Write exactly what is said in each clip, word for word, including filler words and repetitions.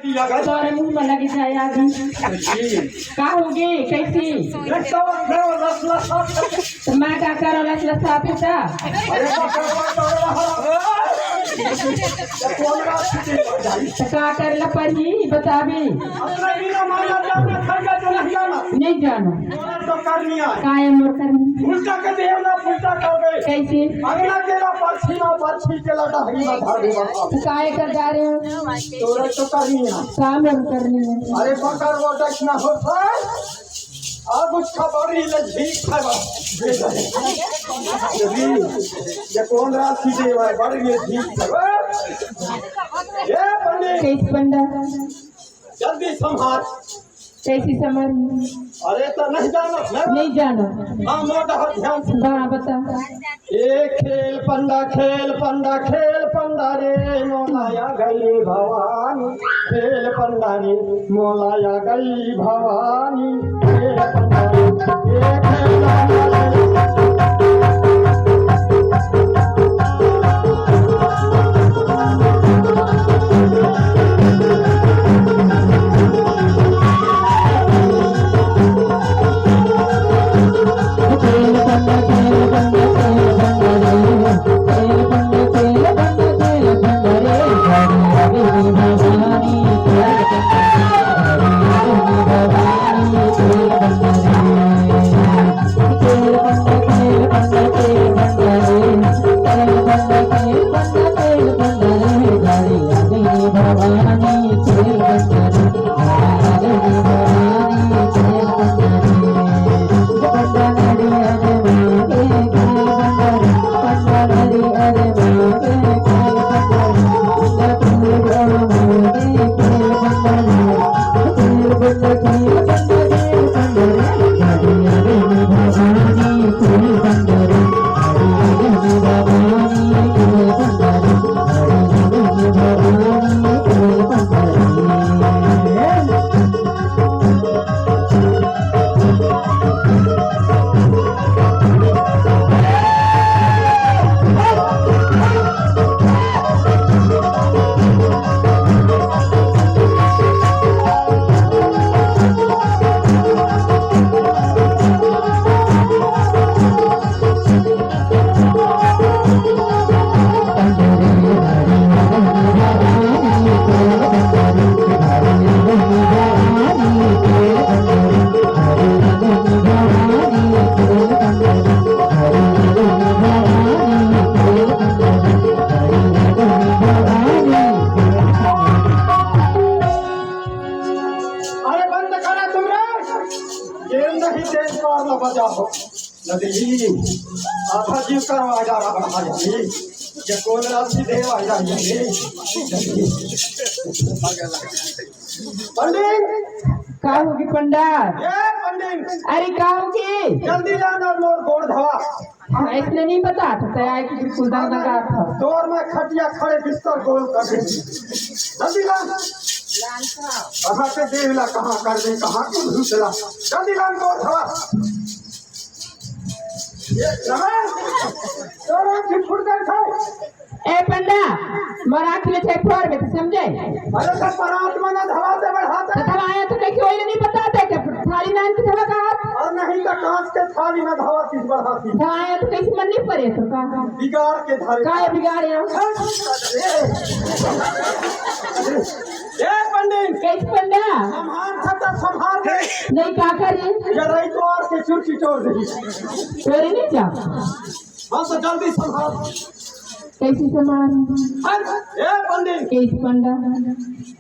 तोरे मुंह में लगी जाए आगी। का होगे? कैसी? तो मैं का करो, लस लस साफ होता। तो का करे ला पड़ी, बताबे। नहीं जानो। काहे मोर करनी? उल्टा के देव ना, उल्टा कर दे। कैसे? अगला केला परछी ना, परछी केला डहरी ना, धर दे बता। तो काहे कर जा रहे हो? तोरे तो करनी है। का मोर करनी है? अरे पकड़ वो डच ना हो सर। अब उसका बड़ी ले झीक है बस। ये कौन राशि देवा है? बड़ी ले झीक है बस। ये पंडित। कैसे पंडा? जल्दी संभाल। कैसी समझ? अरे तो नहीं जानो, नहीं नहीं जानो। हाँ, मोटा हो ध्यान से। हाँ, बता। ए खेल पंडा, खेल पंडा, खेल पंडा रे, मोलाया गई भवानी। खेल पंडा रे, मोलाया गई भवानी। खेल पंडा रे, ए खेल पंडा रे। अरे बंद करा तुम रे। ये नहीं तेज पार न बजा हो। नदी आधा जीव करवा जा रहा है। ये कौन राशि देवा जा रही है? पंडित। का होगी पंडा? ए पंडित। अरे का होगी? जल्दी ला ना मोर गोड़ धवा। हाँ, इसने नहीं पता था, तय आए कि बिल्कुल दादा का था। तोर में खटिया खड़े बिस्तर गोल कर दे। जल्दी ला। कहाँ से देवला, कहाँ कर दे, कहाँ को घुसला। जल्दी ला गोड़ धवा। ये समय तोरा की फुट गई था। ए पंडा, मोर आँखी ले छे फोर में, तू समझे? अरे तो परात मना धवा से बढ़ाता तो है। धवाया तो कहीं कोई नहीं बताते कि थाली नान की धवा का हाथ? और नहीं तो कांच के थाली में धवा किस बढ़ाती? धवाया तो कैसे मन नहीं पड़े तो का? बिगाड़ के धारे। काय बिगाड़े हो? ए, ए पंडित, कैसे पंडा? संभाल खतर संभाल। नहीं का करे? ये रही तो और के चुरकी चोर दे। चोरी नहीं जा। हाँ, तो जल्दी संभाल। कैसी संभाल? अरे, ए पंडित। कैसी पंडा?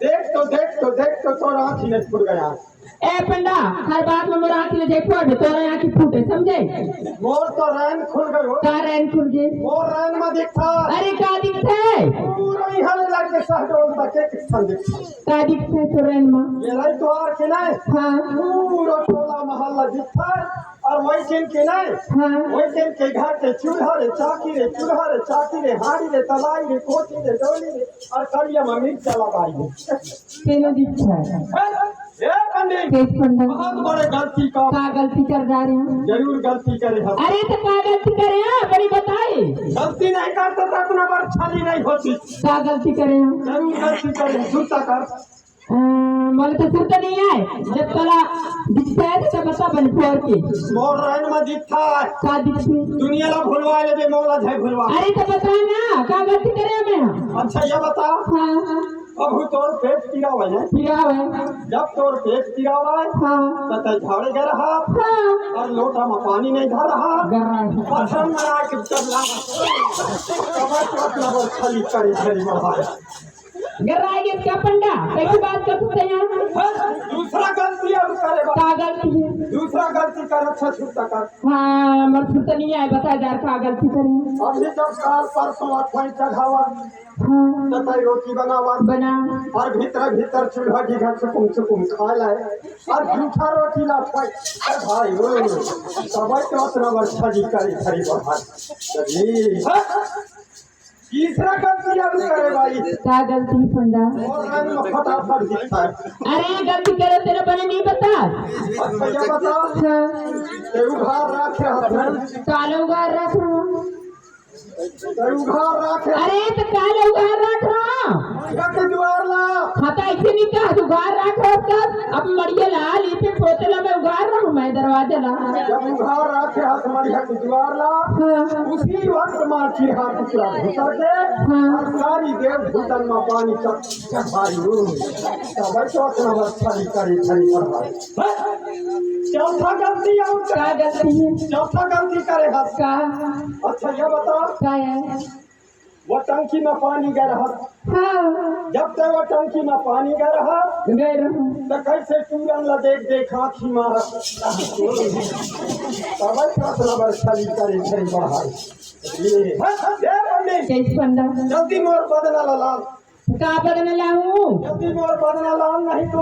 देख तो, देख तो, देख तो, तोर आँखी में फुट गया। ए पंडा, हर बात में मोर आँखी में देखो, अभी तोर आँखी फूटे, समझे? मोर तो रैन खुल गयो। का रैन खुल गए? मोर रैन में दिखता। अरे, का दिखते? पूरा यहाँ ले लग के शहडोल तक एक स्थान दिखता। का दिखते तोर रैन में? ये रही तो आर के नहीं। हाँ। पूरा टोला मोहल्ला दिखता। और वही दिन के नहीं, हाँ। वही दिन के घर के चूल्हा रे चाकी रे, चूल्हा रे चाकी रे, हाड़ी रे, तलाई रे, कोठी रे, डोली रे, और कड़िया में मिर्चा लगाई रे। तीनों दिख रहा है। ए, ए पंडित, कैसे पंडित? बहुत बड़े गलती का। का गलती कर जा रहे हैं? जरूर गलती करे हम। अरे तो का गलती करे हैं? बड़ी बताई। गलती नहीं करते तो इतना बार छाली नहीं होती। का गलती करे हैं? जरूर गलती करे, सुनता कर। हाँ। बोले तो सुरता नहीं आय, जब तोला दिखथे त बता बने फोर के। मोर रंग में दिखथे। का दिखथे? दुनिया ला भुलवा लेबे, मोला झे भुलवा। अरे त बता ना, का गलती करे मैं? अच्छा ये बता। हाँ। अभी तोर पेट पिरावय है। पिरावय। जब तोर पेट पिरावय, हाँ। त तैं झाड़े गे रहा। हाँ। और लोटा में पानी नहीं धर रहा। गर रहा है। पत्थर में आके चल रहा। कमर चोट लबर छली करे झरी बढ़ाए। गर रहा है इसका पंडा, कैसी बात कर सकते हैं? बस, दूसरा गलती अब करे बा। का गलती है? दूसरा गलती कर, अच्छा सुरता कर। हाँ, मोर सुरता नहीं आय, बता यार का गलती करी। अभी जब काल परसों अठवाई चढ़ावा, हाँ। त तैं रोटी बनावा। बना। और भीतर भीतर चूल्हा घीघा चुकुम चुकुम खा ले। और जूठा रोटी ला खाए। अरे भाई, ओ, तबे तो अतना बरछा जी करी खरी बढ़ा। जी। तीसरा गलती अब करे भाई। का गलती पंडा? मोर रंग में फटाफट दिखथे। अरे गलती करे तेरे बने नहीं बता। अच्छा ये बता। हाँ। तैं उघार राखे हस। काले उघार राख रहा। तैं उघार राखे। अरे त काले उघार राख रहा। मड़िया के दुवार ला। हाँ त ऐसे नहीं कहा, उघार राख रहा उसका। अब मड़िया ला, लीपे पोते ला मैं उघार रहा हूँ, मैं दरवाजा ला। जब उघार राखे हस मड़िया के दुवार ला, हाँ। उसी वक्त माँ चिरहा टुकड़ा भीतर के, हाँ। और सारी देव भूतन माँ पानी चढ़, चढ़ाई। तबे तो अतना बरछा जी करी खरी बढ़ाए। चौथा गलती और का गलती है? चौथा गलती करे हस। का? अच्छा ये बता। का है? वो टंकी में पानी गे रहा। हाँ। जब तक वो टंकी में पानी गे रहा, गे रहा। त कैसे टूरन ला देख देख आँखी मारा। तबे तो अतना बरछा जी करी खरी बढ़ाए। ये, हाँ, हाँ, ए मम्मी। कैसे पंडा? जल्दी मोर बदना ला लान। का बदना लाऊं? जल्दी मोर बदना लान, नहीं तो